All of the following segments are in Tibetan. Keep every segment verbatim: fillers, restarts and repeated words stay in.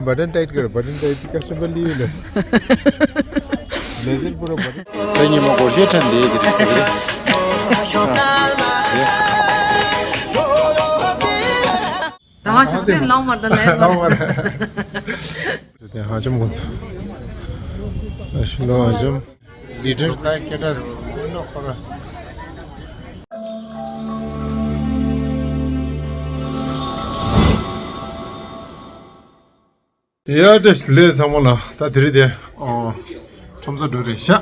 Button tight करो, button tight, customer leave ले। ब्लेजर पूरा बटन। सही में मगो ये ठंडे के। ད་ཧ་ཤག་ཅེ་ལོང་མར་ད་ལེ། ལོང་མར། དེ་ཧ་ཅམ་གོ། ཨ་ཤི་ལོ་ཧ་ཅམ། ལི་ཌར་ད་སྐད་གྲགས་ནོ་ཁོ་ར། ཡ་བཀྲ་ཤིས་བདེ་ལེགས་ཚང་མ་ལ། ད་དེ་རིང་དེ་ཨོ་ཁྲོམ་ས་འགྲོ་རེད་ཤག་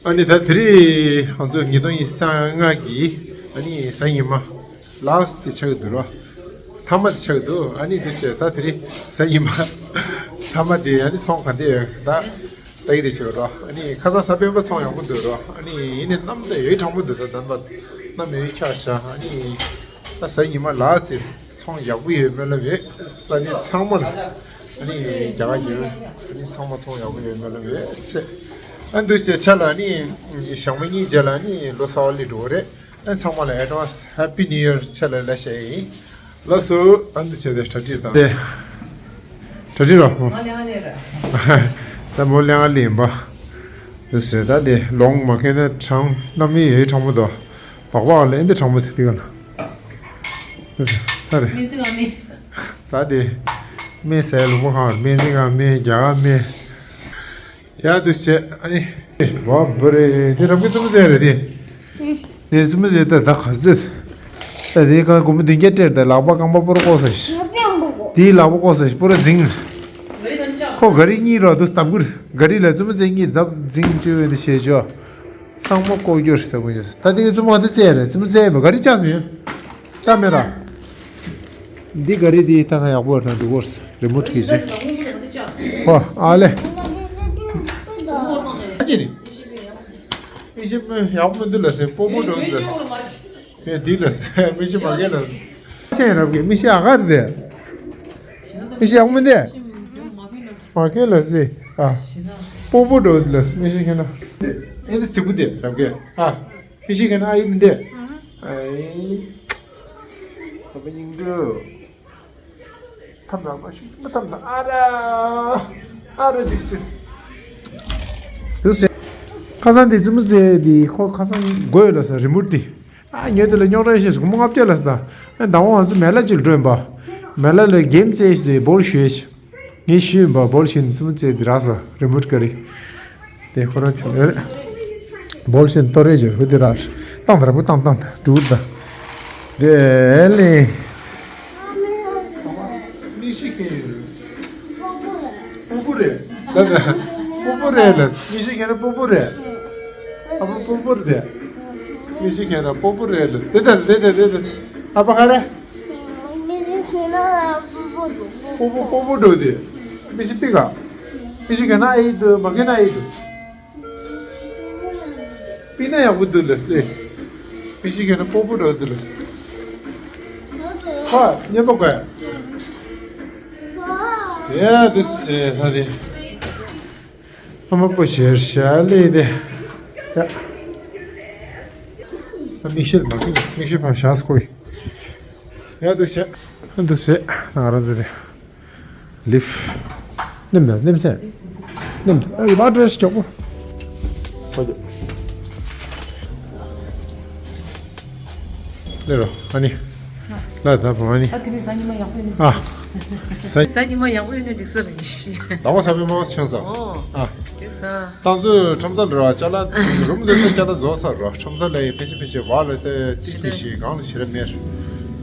ཨ་ནི་ད་དེ་རིང་ང་ཚོ་ཉིས་སྟོང་ཉི་ཤུ་རྩ་ལྔ་གི་ཨ་ནི་གཟའ་ཉི་མ་ལཱ་སི་ཊི་དེ་ཆགས་ཀྱི་འདུག་རོ། མཐའ་མ་དེ་ཆགས་ཀྱི་འདུག་ཨ་ནི་འདུག་བྱས་ད་དེ་རིང་གཟའ་ཉི་མ་མཐའ་མ་དེ་ཨ་ནི་ཚོང་ག་འདྲ་ཡོད་ད་ལྟ་གི་དེ་ཆགས་རོ། ཨ་ནི་ཁ་སང་གཟའ་སྤེན་པ་ཚོང་ཡག་པོ་འདུག་རོ། ཨ་ནི་ཡིན་ནའི་གནམ་ད་ཡོད་གྲང་མོ་འདུག་ད་ནམ་ད་གནམ་ཡོད་འཁྱག་ཤག་ཨ་ནི། ད་གཟའ་ཉི་མ་ལཱ་སི་ཊི་ཚོང་ཡག་པོ་ཡོད་སྨོན་ལམ་ཡོད། ས་གནས་ཚང་མ་ལ་ཨ་ནི་རྒྱ་གར་ཡོད་ཨ་ནི་ཚང་མ་ཚོང་ཡག་པོ་ཡོད་སྨོན་ལམ་ཡོད་ཟེར། ཨ་འདུག་བྱས་ཆ་ལ་ཨ་ནི་ཞག་མ་གཉིས་རྗེས་ལ་ཨ་ནི་ལོ་གསར་པ་སླེབས་འགྲོ་གི་རེད། ཨ་ཚང་མ་ལ་ཨེ་ཌ་ཝན་སི་ཧེ་པི་ནིའུ་ཡར་ཆ་ལ་ལ་ཞེས་ཡིན། ལགས་སོ། ཨ་འདུག་བྱས་ཏེ་གྲ་སྒྲིག་དང་། དེ་གྲ་སྒྲིག་རོགས། ད་མོ་ལེ་ང་ལེ་ཡིན་པ། དེ་ཟེར་ད་དེ་ལོང་མ་ཁེ་ན་གྲང་གནམ་མི་ཡོད་གྲང་མོ་དོ། བག་བག་ལ་ཨེ་འདི་གྲང་མོ་དེ་དེ་ག་ལ། ས་རེད། སྨན་རྩིས་ཁང་མི། ད་དེ། སྨན་ཟས་ལུང་པ་ཁང་སྨན་རྩིས་ཁང་སྨན་རྒྱ་གར་སྨན། ཡ་དུ་བྱས་ཨ་ནི། བ་བུ་རེད་དེ་རབ་གི་བཙུན་མོ་ཟས་རེད་དེ། དེ་བཙུན་མོ་ཟས་ད་ད་ག་ཟེར། ད་དེ་ག་སྒོར་མོ་བདུན་བརྒྱ་སྤྲད་ད་ལག་པ་རྐང་པ་པོ་ར་བཀོག་ས་ཤི། དེའི་ལག་པ་བཀོག་ས་ཤི་པོ་ར་འཛིང་། ཁོ་ག་རི་གཉིས་རོ་དུ་སྟབས་ཀུར་ག་རི་ལ་བཙུན་མོ་ཟས་གཉིས་སྟབས་འཛིང་བཅོས་ཡོད་དུ་བྱས་ཆོག་ཚང་མ་ལྐོག་གྱུར་ཟེར་དགོས་ཀྱི། ད་ལྟའི་བཙུན་མོ་ག་འདི་བཙལ་རེད། བཙུན་མོ་བཙལ་མེད། ག་རེ་བཅག་ཟིན། བཅག་མེད་ར། འདི་ག་རེ་འདི་ད་ག་ཡག་པོ་ར་འདུག་གོ། རི་མོ་ཊི་གི་ཅི། ཧོ་ཨ་ལེ། ཨ་ཅེ་རེད། མི་ཤེས་མི་ཡག་པོ་འདུག་ལ་ཟེར་སྤོ་བོ་འགྲོ་འདུག་ལ་ཟེར། ཡ་འདི་ལ་ཟེར་མི་ཤེས་མ་གས་ལ་ཟེར། ཅེ་རབ་གི་མི་ཤེས་ཨ་ག་རེད། མི་ཤེས་ཡག་མི་འདི། མ་ཁེ་ལ་སི། ཨ། སྤོ་བོ་འགྲོ་ལ་སི་མི་ཤེས་མཁན་ན། ཨེ་འདི་ཚིག་པོ་འདི་རབ་གེ་ཨ། མི་ཤེས་མཁན་ཨ་ཡིབ་འདི། ཨ་ཡིབ། ཨ་མི་སྙིང་འགྲོ། ཐམ་ན་མ་ཤུགས་མ་ཐམ་ན་ཨ་ར། ཨ་ར་ཅིག་ཅིག་དུ་སེ། ཁ་སང་འདི་བཙུན་མོ་ཚེ་འདི་ཁོ་ཁ་སང་དགོས་ལ་ས་རི་མོ་ཊི། ཨ་ཉོས་དེ་ལ་རྙོག་དྲ་བཤད་སོང་སྒོར་མོ་ལྔ་བརྒྱ་ལ་ཟ། ཨ་ཟླ་བ་ང་ཚོ་མེ་ལ་ཅིག་ལ་འགྲོ་ཡིན་པ། མེ་ལ་ལ་གེམ་རྩེ་ཞིག་དེ་བོལ་ཞུས་ཤིག་ངས་ཞུས་ཡིན་པ་བོལ་ཞུས་ནས་བཙུན་མོ་རྩེ་དེ་རག་ས་རི་མོ་ཊི་ག་རེ། དེ་ཁོ་རང་ཆ་ལ་ཡོད་རེད། བོལ་ཞུས་ནས་ཏོ་རེ་ཅིག་ཧུ་དེ་རག་རེད། བཏང་དང་ར་བུ་བཏང་བཏང་དང་འགྲུར་དང་། དེ་ལས། མི་ཤི་གི་སྤོ་བོ་རེད། ད་ད་སྤོ་བོ་རེད་ལ་མི་ཤི་གི་ན་སྤོ་བོ་རེད། ཨ་ཕ་སྤོ་བོ་རེད། མི་ཤི་གི་ན་སྤོ་བོ་རེད་ལ་དེ་ད་དེ་ད་དེ་ད་ཨ་ཕ་ག་རེ། སྤོ་བོ་སྤོ་བོ་འགྲོ་དེ་མི་ཤི་པི་ག་མི་ཤི་གི་ན་ཨེ་འདུག་མ་གི་ན་ཨེ་འདུག་པི་ན་ཡག་པོ་འདུག་ལ་སེ། པི་ཤི་ཁེ་ན་སྤོ་བོ་འགྲོ་འདུག་ལ་སེ། ཧ་སྙན་པོ་དགོས། ཡ་འདུག་སེ་ཧ་རེ། ཨ་མ་པོ་ཞེར་ཤ་ལེ་དེ། ཡ། མིག་ཤེལ་མ་ཁུག་མིག་ཤེལ་ཕར་བཞག་སྐོ་ཡི། ཡ་འདུག་སེ། འདུག་སེ་ང་རང་ཚོ་དེ། ལིབ། ནེམ་ད་ནེམ་སེ། ནེམ་ད་ཨ་ཡི་བ་ཌེ་རེ་སི་ཅོག་པོ། ཧོ་ཡོ། ལེ་རོ་ཨ་ནི། ལ་ད་བོ་ཨ་ནི། ཨ་དེ་རིང་གཟའ་ཉི་མ་ཡག་པོ་ཡིན། ཨ། གཟའ་ཉི་མ་ཡག་པོ་ཡིན་ན་འགྲིག་ས་རེད་ཤི། ཟླ་བ་གཟའ་སྤེན་པ་ཆང་ས། ཨོ། ཨ། འགྲིག་ས། ཏང་ཙུའུ་ཁྲོམ་ས་ལ་ར་ཅ་ལག་རུམ་ལ་ས་ཅ་ལག་བཟོ་ས་ར་ཁྲོམ་ས་ལ་ཡི་ཕན་ཆེ་ཕན་ཆེ་བ་ལ་ཏེ་ཏིས་ཏིས་ཤི་གང་ལ་ཤི་ར་མེར།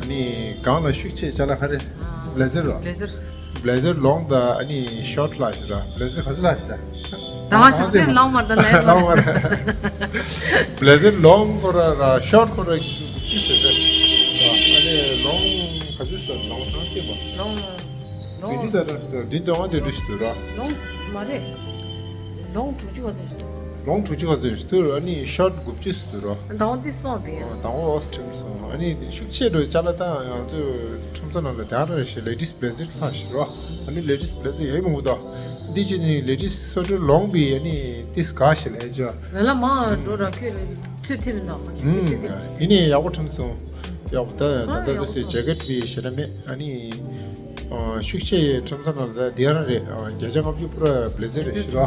ཨ་ནི་གང་ལ་ཤུགས་ཆེ་ཅ་ལག་ཧ་རེ། ཨ། བླེ་ཛར་ར། བླེ་ཛར། བླེ་ཛར་ལོང་ད་ཨ་ནི་ཤོར་ལ་ཤི་ར་བླེ་ཛར་ག་ཚོད་ལ་ཤི་ས། ད་ང་ཤག་ཅན་ལོང་མར་ད་ལེ་མར། བླེ་ཛར་ལོང་ཁོ་ར་ར་ཤོར་ཁོ་ར་ཅི་ཟེར་ད། ཨ་ནི་ལོང་ག་ཚོད་ཟེར་ལོང་ཐང་ཅི་བ། ལོང་། བདུན་ཅུ་ཙམ་ཙམ་ཞིག་འདུག་བདུན་དོན་ལྔ་དེ་འདྲ་ཞིག་འདུག་ར། ལོང་མ་རེད། ལོང་དྲུག་ཅུ་ག་ཚོད་ཞིག་འདུག་ལོང་དྲུག་ཅུ་ག་ཚོད་ཞིག་འདུག་ཨ་ནི་ཤོར་དགུ་བཅུ་ཞིག་འདུག་ར། ཟླ་བ་འདི་སོང་དེ་ཡང་། ཟླ་བ་འོ་ཁྲིམས་སོང་ཨ་ནི་ཤུགས་ཆེ་འགྲོ་ཅ་ལག་དང་ང་ཚོའི་ཁྲོམ་ས་ནང་ལ་དེ་ཨ་ར་རེ་ཞིག་ལེ་ཌིས་བླེ་ཛར་ལྷག་ཞིག་ར། ཨ་ནི་ལེ་ཌིས་བླེ་ཛར་ཡོད་མང་པོ་འདུག་འདི་ཅི་ནི་ལེ་ཌིས་སོ་ཊར་ལོང་བི་ཨ་ནི་ཏིས་ག་ཞིག་ལས་ཅོ། ལ་ལ་མ་འགྲོ་ར་ཁྱོད་ལ་ཚོད་ཐེབས་མི་འདུག་ང་ཚོ་ཐེབས་ཐེབས་ཐེབས། ཡིན་ནི་ཡག་པོ་ཁྲིམས་སོང་། ཡག་པོ་ད་ད་ད་དུ་སེ་ཇེ་ཀེ་ཊི་བི་ཞེ་དྲག་མེད་ཨ་ནི། ཤུགས་ཆེ་ཡི་ཁྲོམ་ས་ནང་ལ་དེ་རང་རེད། བརྒྱ་ཆ་ལྔ་བཅུ་པུ་ར་བི་ལེ་ཛར་རེད་ཤི་རོ།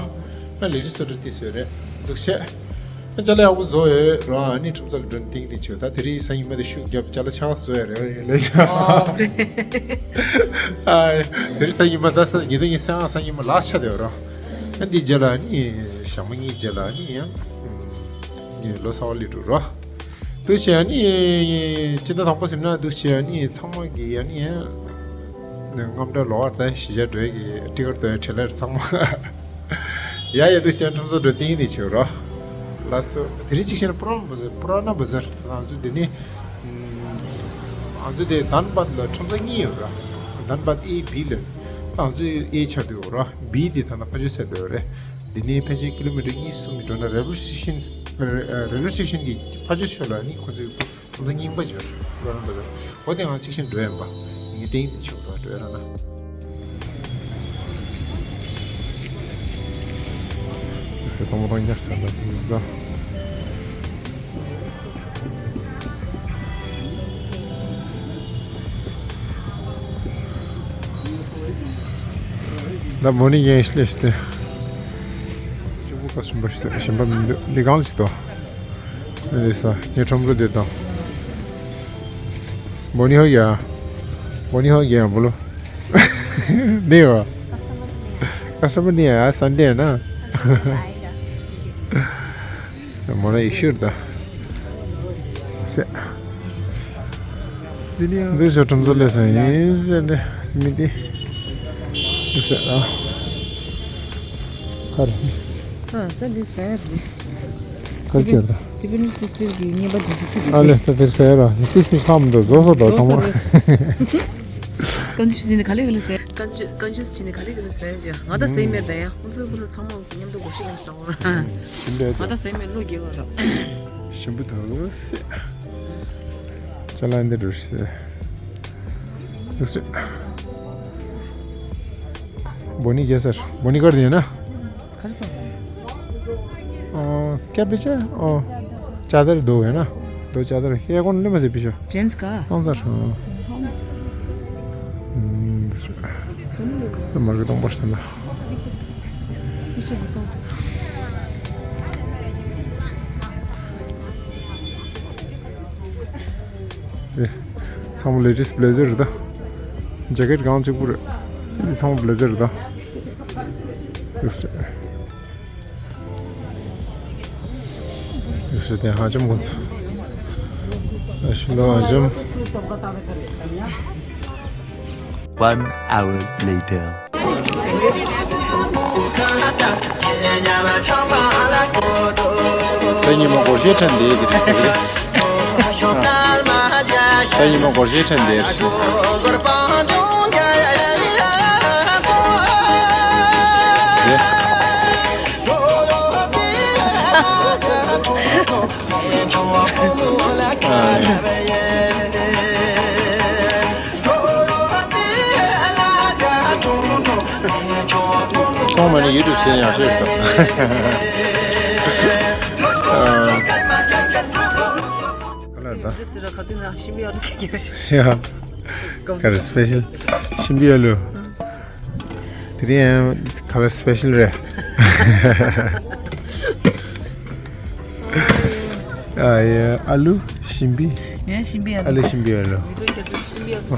ང་ལེ་ཌི་སི་སུ་ཊི་ཏི་སོས་རེད་འདུག་བྱས། ཅ་ལག་ཡག་པོ་བཟོ་ཡོད་རོ། ཨ་ནི་ཁྲོམ་ས་ལ་འགྲོ་ནས་ཏིང་ཏིང་བྱོས། ད་དེ་རིང་གཟའ་ཉི་མ་དེ་ཤུགས་རྒྱབ་ཅ་ལག་ཆགས་བཟོ་ཡ་རེད་ལས། ཨ་དེ་རིང་གཟའ་ཉི་མ་ད་ས་ཉི་ད་ཉི་སང་གཟའ་ཉི་མ་ལགས་ཆ་དེ་རོ། ཨ་འདི་རྗེས་ལ་ཨ་ནི་ཞག་མ་གཉིས་རྗེས་ལ་ཨ་ནི་ཡང་ངས་ལོ་གསར་པ་སླེབས་འགྲོ་རོ། འདུག་བྱས་ཨ་ནི་སྤྱི་ཟླ་དང་པོ་ཟིན་ན་འདུག་བྱས་ཨ་ནི་ཚང་མ་གི་ཨ་ནི་ཡང་རྔམ་སྒྲ་ལོག་པར་ད་གཞིས་ཆགས་འགྲོ་ཡ་གི་ཊི་ཀེ་ཊི་ཐོབ་ཡ་ཁྲལ་ལར་ཚང་མ་ཡ་ཡ་འདུག་བྱས་ཁྲོམ་ཚོགས་འགྲོ་ཏིང་ནི་བྱེད་རོ། ལགས་སོ། དེ་རིང་གཅིག་བྱས་ན་པུ་ར་ན་བ་ཛར། པུ་ར་ན་བ་ཛར་ང་ཚོ་འདི་ནི་ང་ཚོ་དེ་དཱན་བད་ལ་ཁྲོམ་ཚོགས་གཉིས་ཡོད་ར། དཱན་བད་ཨེ་བི་ལ། ང་ཚོ་ཨེ་ཆགས་འདུག་ར། བི་དེ་ད་ལྟ་ཕ་ཆོས་སད་འདུག་རེད། འདི་ནས་ཕལ་ཆེར་ཀི་ལོ་མི་ཊར་གཉིས་གསུམ་ཞིག་འགྲོ་ན་རེལ་ཝེ་སི་ཊེ་ཤན། རེལ་ཝེ་སི་ཊེ་ཤན་གྱི་ཕ་ཆོས་ཕྱོགས་ལ་ནི་ཁོ་ཚོའི་ཁོ་ཚོ་རྙིང་པ་འབྱོར་པུ་ར་ན་བ་ཛར། འོ་དེ་ང་གཅིག་ཤིང་འགྲོ་ཡིན་པ། ངས་ཏིང་འདི་ཆོག་འགྲོ་འགྲོ་ར་ན། སེ་ཏོང་རང་ཉར་ས་ད་དུ་ཟ། ད་མོ་ནི་ཡན་ཤི་ལེ་ཤི་ཏེ། ཅུ་བུ་ཀ་སུམ་པ་ཤི་ཏེ་ཞིམ་པ་མི་འདུག་འདི་གང་ལ་ཤི་ཏོ། འདི་ས་ངའི་ཁྲོམ་རུ་འདི་དང་། མོ་ནི་ཧོ་ཡ། མོ་ནི་ཧོ་ཡ་བུ་ལོ། འདི་ཡོ། ཀ་སི་ཊ་མར་ནི་ཡ་སན་ཌེ་ན། མོ་ན་ཡི་ཤུར་ད། སེ། འདི་ནི་ཡང་འདི་ཚོ་ཁྲོམ་ཚོགས་ལས་སང་ཡིན་ཟེར་ནས་སི་མི་འདི། འདི་ཟེར་ཨ། ཁར། ཨ་ད་འདི་ཟེར་རེད། ཁར་ཀྱར་ད། ཏི་པི་ནི་སི་སི་ཊར་གྱི་ཉེས་པ་འདི་ཚོ་ཐུག་ཨ་ལེ་ད་དེར་ཟེར་ར་ཏིས་མི་ཁམ་འདུག་བཟོ་བཟོ་ད་ཚང་མ། ཀན་ཇུས་ཟིན་ནས་ག་ལེ་ག་ལེ་ཟེར། ཀན་ཇུས་ཀན་ཇུས་ཟིན་ནས་ག་ལེ་ག་ལེ་ཟེར་ཞེས་ང་ད་ཟེར་མེད་ད་ཡང་ཁོང་ཚོའི་བུ་རུ་ཚང་མ་མཉམ་དུ་སྒོ་ཕྱི་ལ་ཟ་འོང་ར། ཞིམ་པས་ང་ད་ཟེར་མེད་བློ་རྒྱལ་བ་ར། ཞིམ་པོ་འདུག་སེ། ཅ་ལག་འདི་འགྲོ་ཤི་སེ། འདུག་སེ། བོ་ནི་རྒྱལ་སར་བོ་ནི་ཀར་དེ་ཡིན་ན། གར་ཙམ། ཨོ། ཀྱ་པེ་ཅ། ཨོ། ཅ་དར་དོ་ཡ་ན། དོ་ཅ་དར་ཧེ་ཀོན་ལེ་མ་ཟེ་པི་ཤོ། ཇེན་སི་ཀ་ཧང་སར། ཨུམ། མར་གི་ཏོང་པར་སན་ན། ཚང་མ་ལེ་ཌིས་བི་ལེ་ཛར་རེད་ད། ཇེ་ཀེཊ་གང་གཅིག་པུ་རེད། ཚང་མ་བི་ལེ་ཛར་རེད་ད། ཡོད་སྲིད་དེ་ཧ་ཅང་མོ། ཨ་ཤི་ལོ་ཧ་ཅང་། One hour later. གཟའ་ཉི་མ་སྒོར་གཞས་ཁྲ་འདེད་ཀྱི་རེད་ཟེར་གི་རེད། གཟའ་ཉི་མ་སྒོར་གཞས་ཁྲ་འདེད་རེད། ཚང་མ་ནི་ཡུ་ཊུབ་ཟེར་ཡང་ཤེས་ཐུབ། ཨ་ལ་ད། ཡ། ག་རེ་སི་པེ་ཤལ། ཤིང་པི་ཨ་ལུ། དེ་རིང་ཁ་བའི་སི་པེ་ཤལ་རེད། ཨ་ཡ་ཨ་ལུ་ཤིང་པི། ཡ་ཤིང་པི་ཨ་ཨ་ལུ། ལུ་ཤིང་པི་ཨ་ལུ། མི་ཚོ་ཁྱེད་ཚོ་ཤིང་པི་ཨ་ལུ།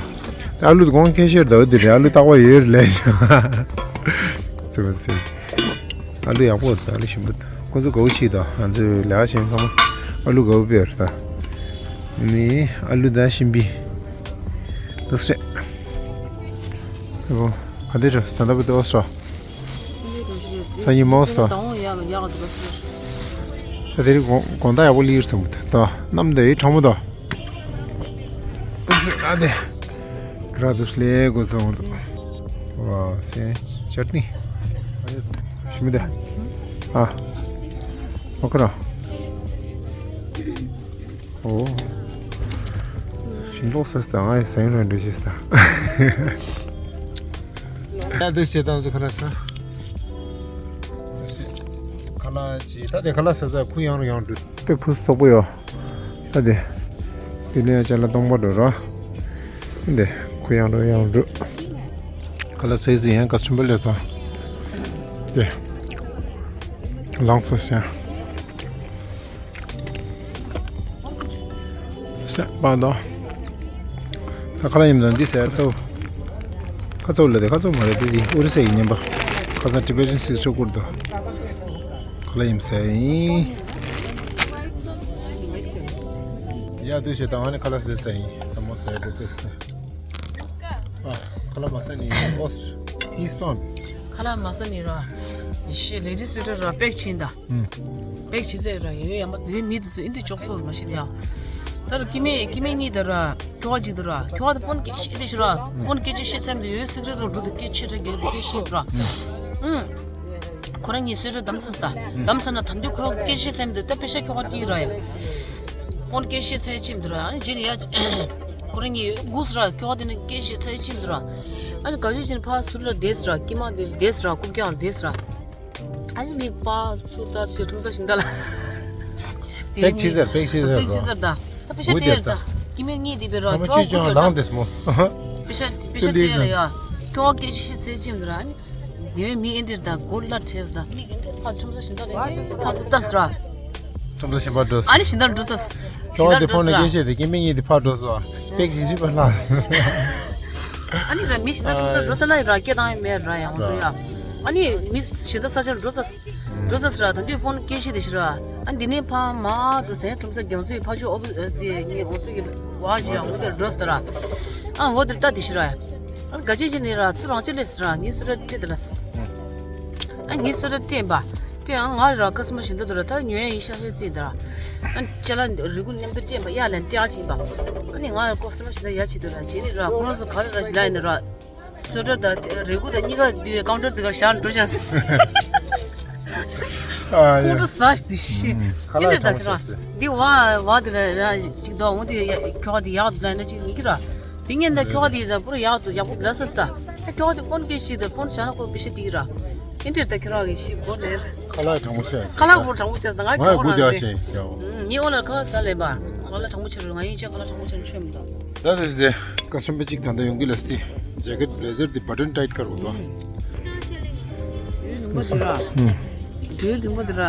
ཨ་ལུ་དགོང་ཁྱེད་ཤེར་ཟླ་བ་འདི་རེད། ཨ་ལུ་རྟག་པར་ཡོད་རེད་ལས་བྱ། ཙི་མ་ཙི། ཨ་ལུ་ཡག་པོ་རེད། ཨ་ལུ་ཞིམ་པོ་འདུག་ཁོ་ཚོ་དགའ་བོ་བྱེད་དང་། ང་ཚོའི་ལས་ཀ་བྱེད་མཁན་ཚང་མ་ཨ་ལུ་དགའ་བོ་དཔེ་རེད་ད། ནི་ཨ་ལུ་དང་ཤིང་པི། འདུག་སེ། ཨོ། ག་འདྲ་རེད། ད་ལྟ་བུ་དེ་ཨོ་སོ། ས་ཡི་མོ་སོ། ད་དེ་རིང་དགོང་དགོང་དག་ཡག་པོ་སླེབས་ཡོད་བསམ་གི་འདུག་ད་གནམ་དེ་གྲང་མོ་འདུག་འདུག་སེ། ཨ་དེ། ག་ར་འདུག་སེ་ལས་དགོས་ཚོད་འདུག་ཝ་སེ་ཅར་ནི། ཞིམ་མི་དེ། ཨ། ཨོ་ཁ་ར། ཨོ། ཞིམ་མདོག་སེ་སྟ་ང་ཡི་སེང་ར་འདྲ་ཞིག་སྟ། ཡ་འདུག་སེ་ཏང་ཚོ་ཁ་ར་ས། ཁ་ལག་ཅི་ད་དེ་ཁ་ལག་ས་ས་ཁུ་ཡང་རུ་ཡང་འགྲོ། དཔེ་ཕུ་སུ་དོག་པོ་ཡོད། ད་དེ། དེ་ནས་ཅ་ལག་སྟོང་པ་འགྲོ་ར། འདི། ཁུ་ཡང་རུ་ཡང་འགྲོ། ཁ་ལག་ཟས་ཟིན་ཡང་ཀ་སི་ཊམ་པར་ལས་སོང་། དེ། ལངས་སོང་ཞེས། ཤ་པ་དོ། ད་ཁ་ལག་ཡིན་དང་འདི་ཟས་ཚོ། ཁ་ཚོ་ལ་དེ་ཁ་ཚོ་མ་རེད་དེ་འདི་ཨུ་རི་སའི་ཉན་པ། ཁ་སང་ཊི་བེ་ཊན་སིག་སི་ཊི་བཀུར་དོ། ཁ་ལག་ཡིན་ཟས་ཡིན། ཡ་དུ་ཞེ་དང་ཨ་ནི་ཁ་ལག་ཟས་ཟས་ཡིན། ད་མོ་ཟས་དེ་ཟས་ཟས། ཨ། ཁ་ལག་མ་ཟ་ནི་ཨོ་ཨི་སོན། ཁ་ལག་མ་ཟ་ནི་ར། ཤི་ལེ་ཌི་སུ་ཊར་ར་པེག་ཕྱིན་ད། ཨུམ། པེག་ཕྱིན་ཚེ་ར་ཡོད་ཡ་མ་དེ་མི་དེ་ཚོ་ཨིན་དེ་ཅོག་སོར་མ་ཤི་ཡ། ད་ར་ཀི་མེ་ཀི་མེ་གཉིས་ད་ར་ཁྱོ་ག་ཅིག་ད་ར་ཁྱོ་ག་དེ་ཕོན་སྐད་ཤེས་དེ་ཤི་ར། ཕོན་སྐད་ཆ་བཤད་ཚེ་མི་དེ་ཡོད་སིག་རེ་ར་འགྲོ་དེ་སྐད་ཆ་ཁྲ་རྒྱག་དེ་སྐད་ཤེས་ད་ར། ཨུམ། ཁོ་རང་གཉིས་སུ་ཊར་བདམས་ཚར་ད། བདམས་ཚར་ན་ད་དུང་ཁོ་རང་སྐད་ཤེས་ཚེ་མི་དེ་ད་པེ་ཤ་ཁྱོ་ག་ཏི་ར་ཡ། ཕོན་སྐད་ཤེས་ཚེ་ཅིམ་དུ་ར་ཨ་ནི་རྗེས་ནས་ཡ། ཁོ་རང་གཉིས་སྒུགས་ར་ཁྱོ་ག་དེ་ནི་སྐད་ཤེས་ཚེ་ཅིམ་དུ་ར། ཨ་ནི་ག་ཅི་ཅིན་ཕ་ཟུར་ལ་བསྡད་ར་ཀི་མ་དེ་བསྡད་ར་རྐུབ་ཀྱང་བསྡད་ར། ཨ་ནི་མིག་པ་ཚུར་ལྟ་ཞེས་ཁྲོམ་ས་ཞིང་ད་ལ། པེག་ཕྱིན་ཚར་པེག་ཕྱིན་ཚར་པེག་ཕྱིན་ཚར་ད། ད་པེ་ཤ་སྤྲད་ད། ཀི་མེ་གཉིས་དེ་བེ་ར་ཁྱོ་ག་སྒུག་དེ་ད། པེ་ཤ་པེ་ཤ་སྤྲད་ལ་ཡ། ཁྱོ་ག་སྐད་ཤེས་ཚེ་ཅིམ་དུ་ར་ཨ་ནི། དེ་བས་མི་ཨེ་འདྲེར་དང་སྒོ་བླ་ཁྲེར་དང་། མི་ཨེ་འདྲེར་ཕ་ཁྲོམ་ས་ཞིང་ད་ལས་ཕ་ཚུར་ལྟ་ཟེར་ར། ཁྲོམ་ས་ཞིང་པ་འགྲོ་ས། ཨ་ནི་ཞིང་ད་འགྲོ་ས། ཁྱོ་ག་དེ་ཕོ་ན་སྐད་ཤེས་དེ་སྐད་མི་གཉིས་དེ་ཕ་འགྲོ་ས། པེག་ཞིང་ཞིག་པ་ལྷག་ཨ་ནི་ར་མི་ཞིང་ད་ཁྲོམ་ས་འགྲོ་ས་ལ་ར་སྐད་བཏང་ཡ་མེད་ར་ཡང་ཚོ་ཡ། ཨ་ནི་མི་ཞིང་ད་ས་ཆར་འགྲོ་ས། འགྲོ་ས་ཟེར་ར་ད་འདི་ཕོན་སྐད་ཤེས་དེ་ཤི་ར། ཨ་འདི་ནས་ཕ་མ་འགྲོ་ས་ཁྲོམ་ས་རྒྱང་ཚོའི་ཕ་ཆོ་ཨོ་བི་དེ་ངའི་འོ་ཚོ་གི་བ་ཞུ་ཡང་འོ་དེར་འགྲོ་ས་ར། ཨ་འོ་དེར་ལྟ་དེ་ཤི་ར། ཨ་ག་ཅི་ཞིག་ནི་ར་ཚུར་རང་ཅི་ལས་ཟེར་ར་ངའི་སུ་ར་ཏི་དེ་ལ་ཟེར། ཨ་ངའི་སུ་ར་སྟོན་པ། སྟོན་ཨ་ང་ར་ཀ་སི་མ་ཞིག་འདུག་ར་ད་ཉོ་ཡ་ཡིན་ཤ་ཤ་རྩིས་འདི་ར། ཨ་ཅ་ལ་རི་གུ་མཉམ་དུ་སྟོན་པ་གཡག་ལན་སྟོན་ཨ་ཕྱིན་པ། ཨ་ནི་ང་ར་ཀ་སི་མ་ཞིག་འདུག་ཡ་ཅི་འདུག་ར་ཇི་ནི་ར་ཁོ་རང་ཚོ་ག་རེ་ར་ཞིག་ལ་ཡིན་ནི་ར། སུ་ཏྲ་ད་རི་གུ་ད་གཉིས་ཀ་འདུས་ཀའུན་ཊར་འདི་གར་བཞག་འགྲོ་བཞག་ཨ་ཡ། ཀའུན་ཊར་ཟ་ཞིག་འདུག་ཤི། ཨ་ནི་ད་ཁྱོད་རང་འདི་བ་བ་འདི་ལ་ར་ཅིག་འདུག་འོ་འདི་ཁྱོ་ག་འདི་ཡག་འདུག་ལ་ཡིན་ན་ཅིག་མི་ཁྱི་ར། དེ་ངས་ད་ཁྱོ་ག་དེ་ད་པུ་ར་ཡག་ཏུ་ཡག་པོ་ལ་སས་ད། ད་ཁྱོ་ག་དེ་ཕོན་སྐད་ཤིག་ད་ཕོན་བཞག་ན་ཁོ་པེ་ཤ་ཏི་ར། ཨིན་དྲིར་ད་ཁྱོ་ག་གི་ཤིག་གོ་ལེར། ཁ་ལག་དྲང་པོ་བྱས། ཁ་ལག་པོ་དྲང་པོ་བྱས་ད་ང་ཁྱོ་ག་རང་རེད། ངས་ཨོ་ལ་ཁ་ལག་ཟ་ལེ་བ། ཁ་ལག་དྲང་པོ་བྱས་རེད་ང་ཡིན་ཆ་ཁ་ལག་དྲང་པོ་བྱས་ཆོས་མི་ད། ད་དེ་སེ་ཀ་སི་ཊམ་པར་གཅིག་ད་ལྟ་ཡོང་གི་ལ་སྟི། ཇེ་ཀེ་ཊི་བྷི་ལེ་ཛར་དེ་བ་ཊན་ཊའིཊ་ཀར་འོ་དོ། ཡོད་ལུང་པ་དེ་ར། ཡོད་ལུང་པ་དེ་ར།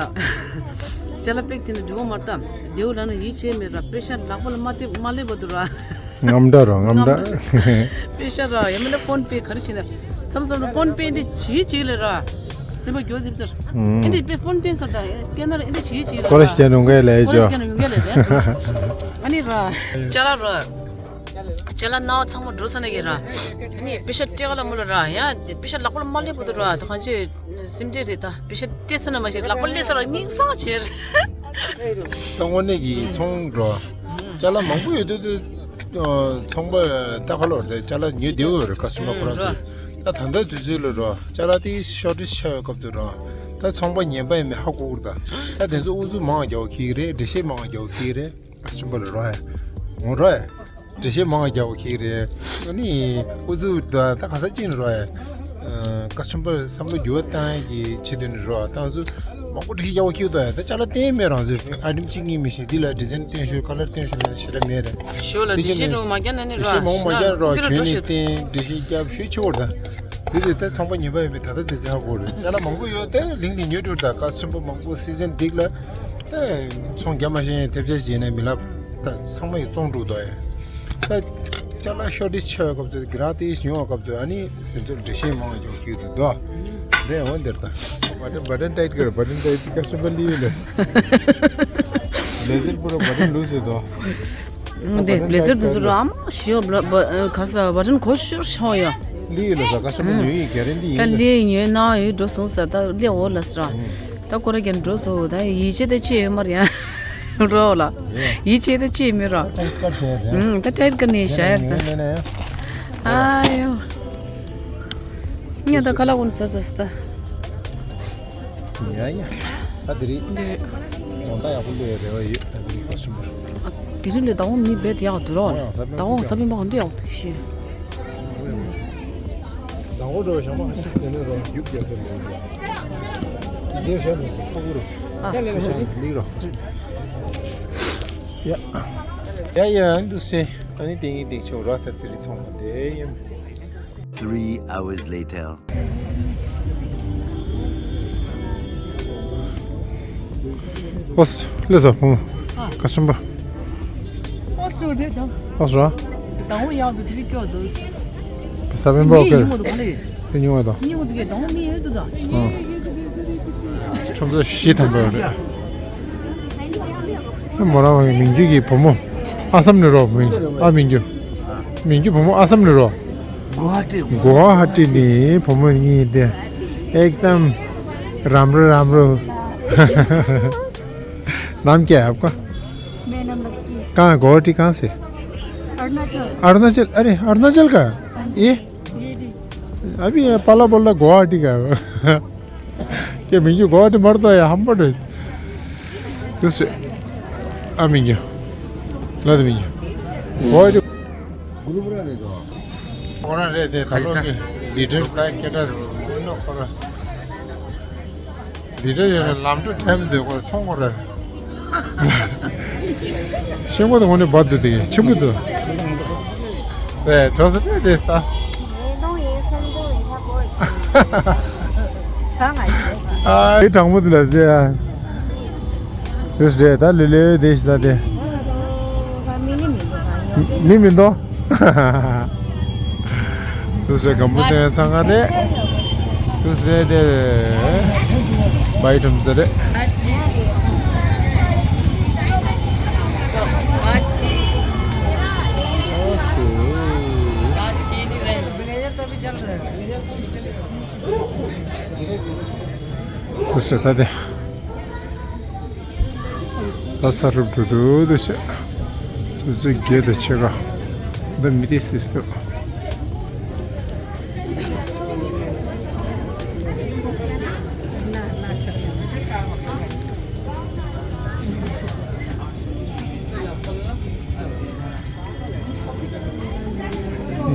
ཅ་ལག་པེག་དེ་ནི་འགྲིག་པ་མ་བཏབ། དེའུ་ལ་ནི་ཡིད་ཆེས་མེད་ར་པེ་ཤ་ལག་པ་ལ་མ་བཏེག་མ་སླེབས་པ་དུ་ར། རྔམ་འདྲ་རོ་རྔམ་འདྲ། པེ་ཤ་ར་ཡ་མི་ལ་ཕོན་པེ་ག་རེ་བྱེད་ན། མཚམས་མཚམས་ལ་ཕོན་པེ་འདི་བྱིས་བྱིས་ལ་ར། ཙིམ་པ་རྒྱོ་ཙིམ་ཙིར། ཨེ་འདི་པེ་ཕོན་སྟོན་ས་ད་སི་ཀེ་ནར་ཨེ་འདི་བྱིས་བྱིས་ལ་ར། ཀོ་ར་ཤི་ཅན་རུང་ག་ལས་ཀོ་ར་ཤི་ཅན་རུང་ག་ལས་ར། ཨ་ནི་ར། ཅ་ལག་ར། ཅ་ལག་ནང་ཚང་མ་འགྲོ་ས་ན་གི་ར། ཨ་ནི་པེ་ཤ་སྤྲད་ག་ལ་མོ་ལ་ར་ཡ་དེ་པེ་ཤ་ལག་པ་ལ་མ་སླེབས་པོ་དུ་ར་དུ་གང་ཅི་སེམས་ཁྲལ་རེད་ད་པེ་ཤ་སྤྲད་ཚར་ན་མ་ཤེས་ལག་པ་སླེབས་ཚར་ར་སྙིང་སང་བྱེད། ད་དངོས་གནས་ཀྱི་ཚོང་འགྲོ། ཅ་ལག་མང་པོ་ཡོད་དུས་དུས་ཚོང་པ་ལྟ་ག་ལོར་དེ་ཅ་ལག་ཉོས་བདེ་བོ་རེད་ཀ་སི་ཊོ་མར་ཁོ་རང་ཚོས། ད་ད་ལྟ་དུས་ཚོད་ལ་རོ་ཅ་ལག་དེ་ཤོར་ཊེ་ཇི་ཆགས་ཡོད་སྐབས་དུ་རོ། ད་ཚོང་པ་ཉན་པ་ཡིན་མིན་ཧ་གོ་གི་རེད་ད། ད་དེ་ཚོ་ཨུ་ཚུགས་མང་བ་རྒྱག་པ་ཁྱི་གི་རེད་འགྲེལ་བཤད་མང་བ་རྒྱག་པ་ཁྱི་གི་རེད། ཨ་ཆུ་པ་ལ་རོ་ཡ། ངོ་རོ་ཡ། འགྲེལ་བཤད་མང་བ་རྒྱག་པ་ཁྱི་རེད། ཨ་ནི་ཨུ་ཚུགས་ད་ད་ག་ས་ཅིག་ནི་རོ་ཡ། ཀ་སི་ཊོམ་པར་བསམ་བློ་འགྱུར་བ་བཏང་ཡ་གི་ཆེད་དུ་ནི་རོ་ད་ང་ཚོ་མང་པོ་འགྲེལ་བཤད་རྒྱག་པ་ཁྱི་ད་ཡ་ད་ཅ་ལག་བསྟན་མེད་རང་ཚོས་ཨའི་ཊེམ་གཅིག་གཉིས་མི་ཤེས་འདི་ལ་ཌི་ཛའིན་བསྟན་ཤོག་ཁ་ལར་བསྟན་ཤོག་ལ་ཞེ་དྲག་མེད་རེད། ཞོ་ལ་འགྲེལ་བཤད་འགྲོ་མ་རྒྱག་ན་ནི་རོ་འགྲེལ་བཤད་མང་པོ་མ་རྒྱག་རོ་གྱོན་ནས་བསྟན་འགྲེལ་བཤད་རྒྱབ་ཤོད་ཆེ་བོར་ད། དེ་དེ་ལྟར་ཚོང་པ་ཉན་པ་ཡོད་པའི་ད་ལྟ་དེ་ཟེར་ཧ་གོ་རེད་ཅ་ལག་མང་པོ་ཡོད་དེ་གླིང་ལ་ཉོས་འགྲོ་ད་ཀ་སི་ཊོམ་པར་མང་པོ་སི་ཛན་འགྲིག་ལ། ཚོང་རྒྱག་མ་ཤེས་ཐེབས་ཆག་བྱས་ནས་མི་ལབ། ད་ཚང་མ་ཡི་བཙོང་འགྲོ་དོ་ཡ། ད་ཅ་ལག་ཤོར་ཊེ་ཇི་ཆགས་ཡོད་སྐབས་ཚོད་གི་རང་དེ་ཡོང་བ་སྐབས་ཚོད་ཨ་ནི་དེ་ཚོ་འགྲེལ་བཤད་མང་བ་ཡོང་གི་འདུག་དོ། དེ་འོ་འདིར་ད། བ་ཊན་བ་ཊན་ཊའིཊ་ཀར་བ་ཊན་ཊའིཊ་ཀ་སི་ཊོམ་པར་ལི་ཡོད་ལ། ལེ་ཛར་པུ་ར་བ་ཊན་ལུས་ཡོད་དོ། འདི་ལེ་ཛར་དེ་ཚོ་ར་ཨ་མ་ཤི་ཡོ་གར་ས་བ་ཊན་གོ་ཤོར་ཤོ་ཡ། ལི་ཡོད་ལ་ས་ཀ་སི་ཊོམ་པར་ཉོ་ཡི་ག་རེ་ལི་ད་ཡིན་ལ། ལི་ཉོས་ན་ཡོད་འགྲོ་སོང་ས་ད་ལི་འོ་ལ་ས་ར། ད་ཁོ་ར་ཀྱང་འགྲོ་སོང་ད་ཡིད་ཆེས་ད་ཅི་ཡོད་མ་རེད་ཡ། རོ་ལ། ཡིད་ཆེས་ད་ཅི་མི་རོ། ད་ཀར་བྱས་ཏེ། ད་ཊའིཊ་ཀར་ནས་བཞག་ཡར་ད། ཨ་ཡོ། ངས་ད་ཁ་ལག་འོ་ན་ཟ་ཟ་ཟ་ད། ཡ་ཡ། ད་དེ་རིང་འདི་རེད། དགོང་དག་ཡག་པོ་སླེབས་ཡ་རེ་བ་ཡོད་ད་དེ་རིང་ཁ་སུམ་པར། དེ་རིང་ལས་ཟླ་བ་མི་བེད་ཡག་འདུག་རོ། ཟླ་བ་ས་བོན་པ་འདི་ཡག་འདུག་ཤི། ཟླ་བ་རོ་ཞག་མ་ཁ་སིས་དེ་ནས་རོ་རྒྱུག་རྒྱག་ས་རེད། འདིར་བཞག་ནས་ཁོ་བོ་རོ། ཨ་ཁ་ཤ་ནི་ལིག་རོ། ཡ་ཡ་ཡ་འདུག་སེ་ཨ་ནི་དེ་ངའི་དེ་ཆོག་རོ་ད་དེ་རིང་ཚོང་པ་དེ་ཡིན། Three hours later. ཨོས། ལེ་ས་ཕུང་། ཨ། ཀ་ཤམ་པ། ཨོས་ཅོ་རེད་ད། ཨོས་ར། དང་བོ་ཡག་འདུག་དེ་རིང་སྐྱོ་འདུག་ས་བོན་པོ་མི་ཀེ་ཉུང་བ་འདུག་ག་ལེ། དེ་ཉུང་བ་དང་། ཉུང་འདུག་གས་དང་བོ་མི་ཡོད་འདུག་ད། ཨ། ཁྲོམ་ས་བཞི་ཐམ་པ་རེད། མོ་རང་གི་མིང་རྒྱུད་ཀྱི་བུ་མོ། ཨ་སམ་ནས་རོ། མིང་ཨ་མིང་རྒྱུད། མིང་རྒྱུད་བུ་མོ་ཨ་སམ་ནས་རོ། गुवाहाटी। गुवाहाटी ནས་བུ་མོ་གཉིས་དེ། एकदम राम्रो राम्रो। नाम क्या है आपका? मेरा नाम लक्की। कहाँ, गुवाहाटी कहाँ से? अरुणाचल। अरुणाचल? अरे, अरुणाचल का? ये? ये भी। अभी ये पाला बोल रहा गुवाहाटी का है। के मिंजू गोवा मरता है, हम बड़े। दूसरे। आ मिंजू। ला दे मिंजू। गोवा जो ग्रुप रहा नहीं तो। ओना रे दे, खा लेता। Leader black caterers. लीडर ये लाम तो टाइम दे को सोंग रहा। ཤེས་མ་ཐུབ་ངོ་ནས་བར་དུ་དེ་ཆུ་བུ་དུ། ཨེ་གྲོགས་སུ་ཕེབས་དེ་སྟ། ཨེ་དྲང་མོ་དེ་ལ་ཟེ་ཨ། དེ་རེད་ད་ལེ་ལེ་དེ་ཤི་ད་དེ། མི་མི་འདུག་དུ་སེ་གམ་བུ་ཙེ་ཚང་ང་རེད། དུ་སེ་དེ་བའི་ཁྲོམ་ས་རེད། དུ་སེ་ད་དེ། ད་ས་རུབ་འགྲོ་འདུག་འདུག་བྱས། ཆུ་ཚོད་བརྒྱད་དང་ཕྱེད་ཀ། འདི་མི་ཏི་སིས་ཏུ།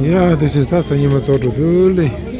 ཡ་འདུག་བྱས་ད་སང་ཉིན་མ་ཚོགས་འགྲོ་འདུག་ལེ།